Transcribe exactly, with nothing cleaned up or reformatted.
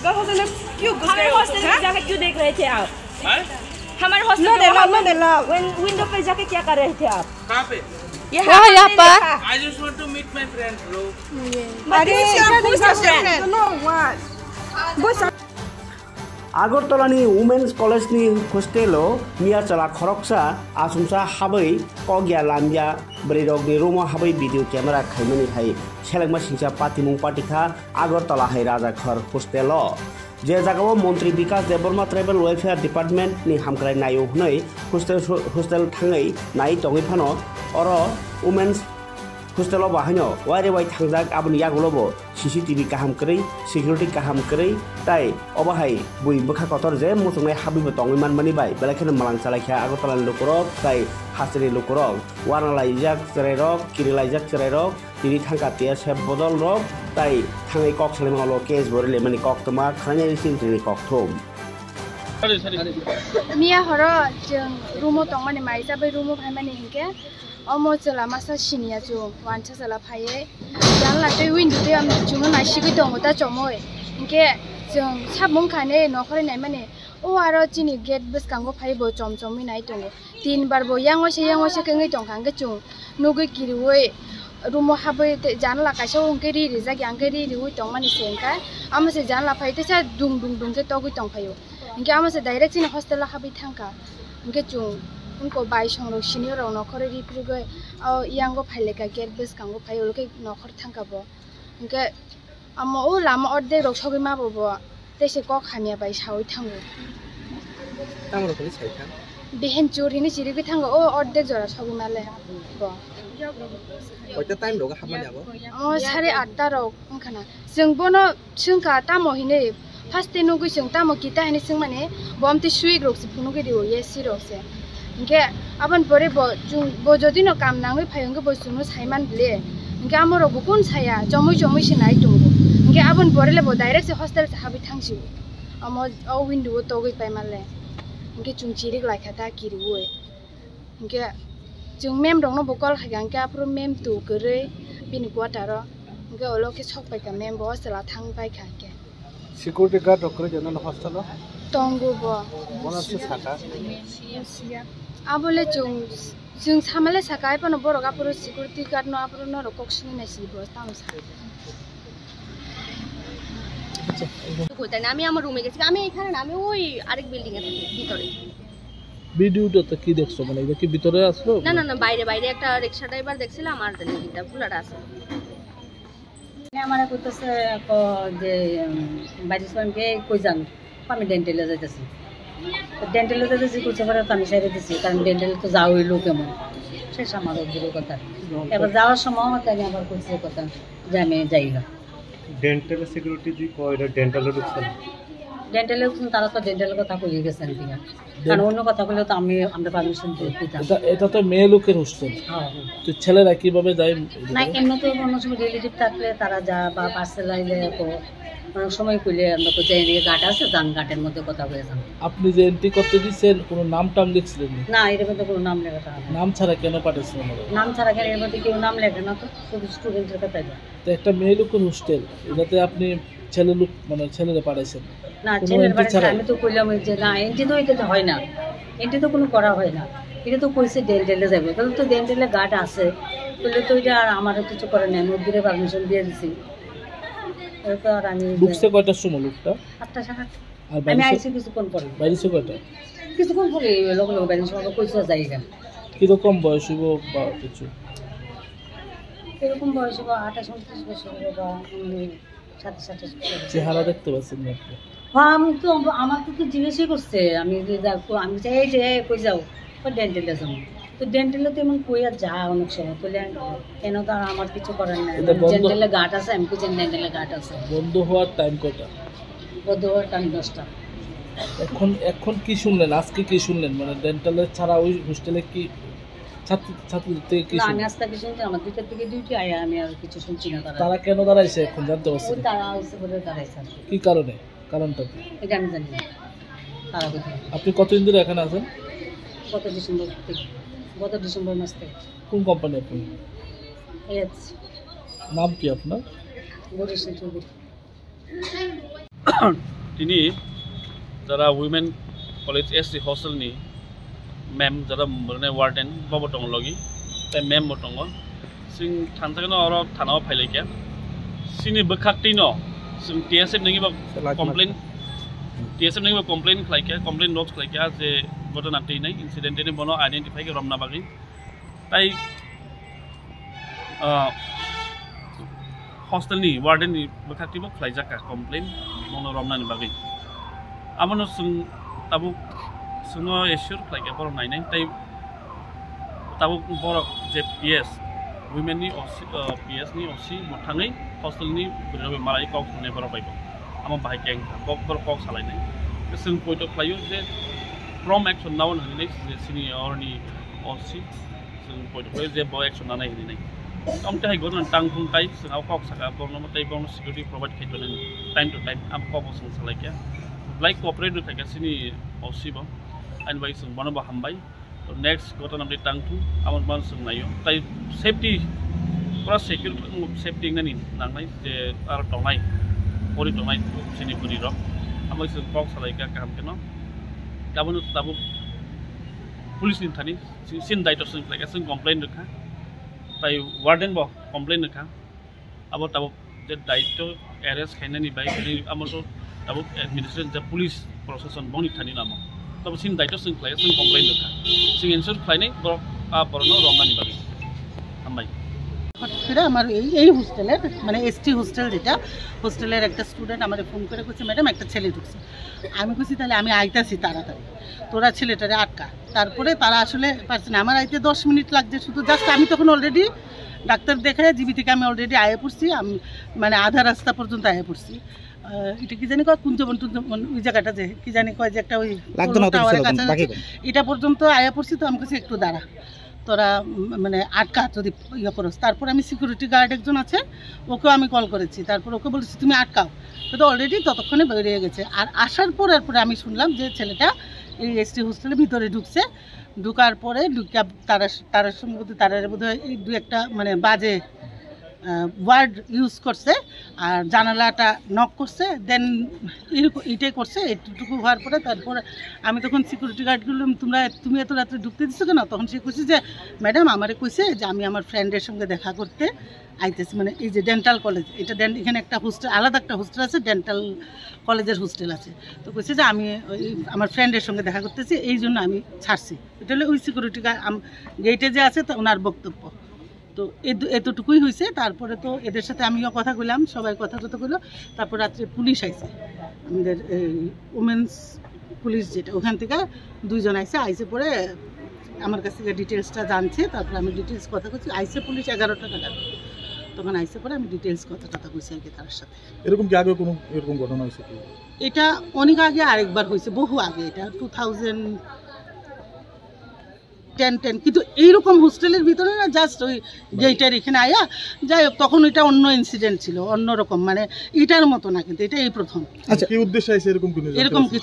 क्यों घुस हमारे गए हो? हॉस्टल में हाँ? जाके क्यों देख रहे थे आप? हाँ? हमारे हॉस्टल में वहाँ पे विंडो पे जाके क्या कर रहे थे आप? कहाँ पे? यहाँ वहाँ पे यहाँ पर। I just want to meet my friend, bro. अरे, पूछ रहा है। Agartala ni Women's College ni hostel o mia chwla khoroksa achomsa habwi kok ya lam ya bwrwi rok ni room o habwi video camera khaimani hai selengma singcha patimung patikha Agartala hai Rajakhor hostel o. Je jagao Montri Bikas Debbarma Tribal Welfare Department ni hamkrai naio hwnwi hostel, hostel thangwi nai tongwi phano oro Women's Hostel o bo haino waire wai thangjak, aboni yagulo bo C C T V kaham kwrwi, security kaham kwrwi, tai obo hai bui bwkha kotor je muchungnai habwi bo tongwi manmani bai belai kheno mwlang chalaikha Agartala ni lukurok tai hasteni lukurok. Uanalaijak chwrairok, kirilaijak chwrairok, tini thangka tiya sep bodol rok tai thangwi kok salaimani ulo case bo rilaimani koktwma khwlainani chini chini kokthum. Miya horo chwng room o tongmani maisa bai room o phaimani hinkhe omo chwla masa siniya chwng wansa chwla phaiwi janla tei window tei chwngno naisigwi tongo ta chomwi hinkhe chwng sabo wngkha ne nokhorwi naimani o aro chini gate bwskango phaiwi bo chom chomwi nai tongo. Tin bar bo yang waisa yang waisa khe wngwi tongkha, hwnkhe chwng nugwi kiriwi room o habwi tei janla kaisa o hwnkhe ri rijak ya, hwnkhe ri riwi tongmani se wngkha. Amo se janla phai teisa dung dung dung khe togwi tongphaio, hwnkhe amo se direct chini hostel o habwi thangkha. Hwnkhe chwng wngko bai songrok senior rok nokhorwi riphirgwi o yango phailaikha, gate bwskango phai ulo khe nokhor thangkha bo. Hwnkhe Amo o lama ordek rok sogwi ma bo bo tei se kok hamya bai sawi thango. Tamo rok ni sai kha? Behen chur hini chirigwi thango o ordek jora sogwi ma le bo. Koita time rok hapmani abo? O sare atta rok wngkha na. Chwng bono swngkha tamo hinwi first te nugwi chwng tamo kita hinwi swngmani bo amtwi swik rok se phunugwi rio A C rok se. Hinkhe aboni pore bo chwng, bo jodi no kam nangwi phai hwnkhe bo chwngno saiman bile. Hinkhe amorok bo kun saya, chomwi chomwi se nai tongo. Hinkhe aboni pore le bo direct se hostel se habwi thang sio. Amo o window o togwi paima le. Hinkhe chwng chirik laikha ta kiriwi. Hinkhe chwng mem rokno bo call khaikha, hinkhe aphuru mem tu kwrwi bini quarter o. Hinkhe olo khe sok paikha mem bo chwla thang paikha hinkhe. Security guard rok kwrwi de nono hostel o? Tongo bo. Bono se saka? Abo le chwng, chwng samale saka, ai phano borok aphuru security guard no aphuru norok kok swngwi nai si bo tamo sa. কোথায় না, আমি আমার রুমে গেছি, আমি এখানে না, আমি ওই আরেক বিল্ডিং এ থাকি ভিতরে। ভিডিওটা তো কি দেখছো, মানে এটা কি ভিতরে আসলো? না না না, বাইরে, বাইরে একটা রিক্সা ড্রাইভার দেখছিলাম, আর এটা খোলাটা আছে। মানে আমারে কইতেছে, ক-, যে, উম, বাইরে ছিলাম, "কে কই যান?" "আমি ডেন্টালে যাইতেছি।" তো ডেন্টালে যাইতেছি কইছে, পরে তো আমি ছেড়ে দিছি, কারণ ডেন্টালে তো যাওয়াই লোক এমন। শেষ আমার ওর দূরে কথা। এবার যাওয়ার সময় তাই আবার কইছে কথা যে, "আমি যাই না।" ডেন্টাল সিকিউরিটি দি কয় এটা ডেন্টালে ঢুকছে না? ডেন্টালে ঢুকছেন, তারা তো ডেন্টালের কথা কইয়ে গেছেন কিনা? কারণ অন্য কথা বললে তো আমি, আমরা পারমিশন দিতাম। এটা, এটা তো মেয়ে লোকের হোস্টেল। হ্যাঁ, হ্যাঁ। তো ছেলেরা কিভাবে যায়? না, এমনি তো কোনো সময় রিলেটিভ থাকলে তারা যা বা পার্সেল আইলে তো অনেক সময় কইলে আমরা তো যাই এদিকে গার্ড আছে, যান গার্ডের মধ্যে কথা বলে যান। আপনি যে এন্ট্রি করতে দিচ্ছেন, কোনো নাম টাম লিখছিলেন না? না, এর মধ্যে কোনো নাম লেখা থাকে না। নাম ছাড়া কেন পাঠাচ্ছেন ওনারা? নাম ছাড়া কেন? এর মধ্যে কেউ নাম লেখে না তো, শুধু স্টুডেন্টের কথাই বলে। তো একটা মেয়ে লোকের হোস্টেল, এটাতে আপনি ছেলে লোক, মানে ছেলেরা পাঠাইছেন? না, কোনো ছেলের এন্ট্রি বাড়িতে ছাড়াই? আমি তো কইলাম ওই যে, না, এন্ট্রি তো এটাতে হয় না, এন্ট্রি তো কোনো করা হয় না। এটা তো কইছে ডেন্টালে যাবে, তাহলে তো ডেন্টালে গার্ড আছে, তাহলে তো এটা আর আমারও কিছু করার নেই, আমি ওর দূরে পারমিশন দিয়ে দিছি। এটা তো আর আমি ঢুকছে কয়টার সময় লোকটা? আটটা, সাড়ে আটটা। আর আমি বাইরে আইছি কিছুক্ষণ পরে। বাইরে কয়টা? কিছুক্ষণ পরে, এই লোক লোক বাইরে সবাই কইছে যাই এখানে। কিরকম বয়স হইব বা কিছু? এরকম বয়স হইব আঠাশ ঊনত্রিশ বছর হইব বা, উম, সাতাশ আঠাশ বছর। চেহারা দেখতে পাচ্ছেন না আপনি? হ্যাঁ, আমি তো, আমার তো, তো জিজ্ঞেসই করছে, আমি যে যা-, আমি চাই যে, "এই, কই যাও?" "ওই ডেন্টালে যাবো।" তো ডেন্টালে তো এমন কইয়া যা অনেক সময়, তাহলে কেন তো আর আমার কিছু করার নাই। এটা বন্ধ ডেন্টালে গার্ড আছে, আমি বুঝি ডেন্টালে গার্ড আছে। বন্ধ হওয়ার টাইম কয়টা? বন্ধ হওয়ার টাইম দশটা। এখন, এখন কি শুনলেন? আজকে কি শুনলেন? মানে ডেন্টালে ছাড়া ওই হোস্টেলে কি ছাত্র, ছাত্রদের থেকে কি না, আমি শুনলেন? আজকে কিছু শুনছি, আমার দুইটার দিকে ডিউটি আয়া, আমি আর কিছু শুনছি না তারা। তারা কেন দাঁড়াইছে এখন জানতে পারছেন? ওই তারা হচ্ছে বলে দাঁড়াইছে আর কি। কি কারণে? কারণটা কি? এটা আমি জানি না। তারা কোথায়? আপনি কতদিন ধরে এখানে আছেন? গত ডিসেম্বর থেকে, গত ডিসেম্বর মাস থেকে। কোন কোম্পানি আপনি? এস। নাম কি আপনার? গৌরীশন Chowdhury. Tini jara women college S C hostel ni ma'am jara mrne warden bobo tongo logi, tei ma'am bo tongo. Sing thansa no oro thana o phailaikha. Sini bwkhak twi no sing T S F nangwi ba complain, T S F nangwi ba complain khlaikha, complain lodge khlaikha je gotona twi nai incident ni bono identify khe romna bagwi. Tai, ah, hostel ni warden ni bwkhak twi bo khlaijak ka complain bono romna ni bagwi. Abono sing tabuk singno assure khlaikha borok nainai tai tabuk borok je P S, women ni O C, ah, P S ni O C bo thangwi hostel ni bwrwi rok bai malai kok sanai borok bai bo. Amo bahai khe wngkha kok borok kok salainai. Sing poito khlaio je from action nawan hinwi je senior ni O C. Chwng poito khlai je bo action nanai hinwi nai. Tamo tei hai gotna tang thung tai chwng abo kok saka borokno tei borokno security provide khai tonwi time to time abo kok bo chwng salai kha. Belai cooperate rw khaikha chini O C bo. Ani bai chwng bono bo hambai. To next gotna tei tang thung abo man chwng naio. Tai safety pura secure safety wngnani nangnai je aro tongnai pori tongnai chini bwrwi rok. Abo chwng kok salai kha kaham kheno. Tabuk tabuk police ni thani. Sin daito sing khlai kha, sing complain rwkha. Tai warden bo complain rwkha. Abo tabuk je daito arrest khainani bai bini amo to tabuk administration je police proshashan bongni thani namo. Tabuk sin daito sing khlai, sing complain rwkha. Sing ensure khlainai borok a borokno romnani bagwi. Hambai. হঠাৎ করে আমার এই এই হোস্টেলের, মানে ST hostel যেটা, হোস্টেলের একটা স্টুডেন্ট আমারে ফোন করে কইছে, "ম্যাডাম, একটা ছেলে ঢুকছে।" আমি কইছি, "তাহলে আমি আইতাছি তাড়াতাড়ি, তোরা ছেলেটারে আটকা।" তারপরে তারা আসলে পারছে না। আমার আইতে দশ মিনিট লাগছে শুধু, জাস্ট আমি তখন অলরেডি ডাক্তার দেখায় জিবি থেকে আমি অলরেডি আয়া পড়ছি, আমি মানে আধা রাস্তা পর্যন্ত আয়া পড়ছি। আহ, এটা কি জানি কয় কুঞ্জবন টুঞ্জবন, ওই জায়গাটা যে কি জানি কয় যে একটা ওই লাগতো না অত কিছু টাওয়ারের লাগতো না, কাছাকাছি, বাকি বল। এটা পর্যন্ত আয়া পড়ছি, তো আমি কাছে একটু দাঁড়া, তোরা উম, মানে আটকা যদি ইয়ে করস। তারপর আমি সিকিউরিটি গার্ড একজন আছে, ওকেও আমি কল করেছি, তারপর ওকে বলেছি তুমি আটকাও, তো অলরেডি ততক্ষণে বেরিয়ে গেছে। আর আসার পর এরপরে আমি শুনলাম যে ছেলেটা এই এসটি হোস্টেলের ভিতরে ঢুকছে। ঢুকার পরে ঢুকিয়া তারা তারা সম্ভবত তারা বোধহয় এই দু একটা মানে বাজে ওয়ার্ড ইউজ করছে, আর জানালাটা নক করছে। দেন এরকম এটাই করছে। এটুকু হওয়ার পরে তারপর আমি তখন সিকিউরিটি গার্ডকে বললাম, "তোমরা তুমি এত রাত্রে ঢুকতে দিছো কেন?" তখন সে কইছে যে, "ম্যাডাম আমারে কইছে যে আমি আমার ফ্রেন্ডের সঙ্গে দেখা করতে আইতেছি।" মানে এই যে ডেন্টাল কলেজ, এটা ডেন- এখানে একটা হোস্টেল, আলাদা একটা হোস্টেল আছে, ডেন্টাল কলেজের হোস্টেল আছে। তো কইছে যে, "আমি ওই আমার ফ্রেন্ডের সঙ্গে দেখা করতেছি, এই জন্য আমি ছাড়ছি।" এটা হলো ওই সিকিউরিটি গার্ড, গেটে যে আছে, তো ওনার বক্তব্য। তো এদ- এতটুকুই হয়েছে। তারপরে তো এদের সাথে আমিও কথা কইলাম, সবাই কথা টথা কইলো। তারপর রাত্রে পুলিশ আইছে, আমাদের এই উমেন্স পুলিশ যেটা, ওখান থেকে দুইজন আইছে। আইছে পরে আমার কাছ থেকে ডিটেলসটা জানছে, তারপরে আমি ডিটেলস কথা কইছি। আইছে পুলিশ এগারোটা নাগাদ, তখন আইছে পরে আমি ডিটেলস কথা টথা কইছি আর কি তার সাথে। এরকম কি আগে কোনো এরকম ঘটনা হয়েছে কি? এটা অনেক আগে আরেকবার হয়েছে, বহু আগে, এটা টু থাউজেন্ড টেন টেন, কিন্তু এইরকম হোস্টেলের ভিতরে না, জাস্ট ওই গেটের এখানে আয়া, যাই হোক, তখন এটা অন্য ইনসিডেন্ট ছিল, অন্যরকম, মানে এটার মতো না, কিন্তু এটা এই প্রথম। আচ্ছা। কি উদ্দেশ্যে আইছে এরকম কোনো এরকম জানতে কিছু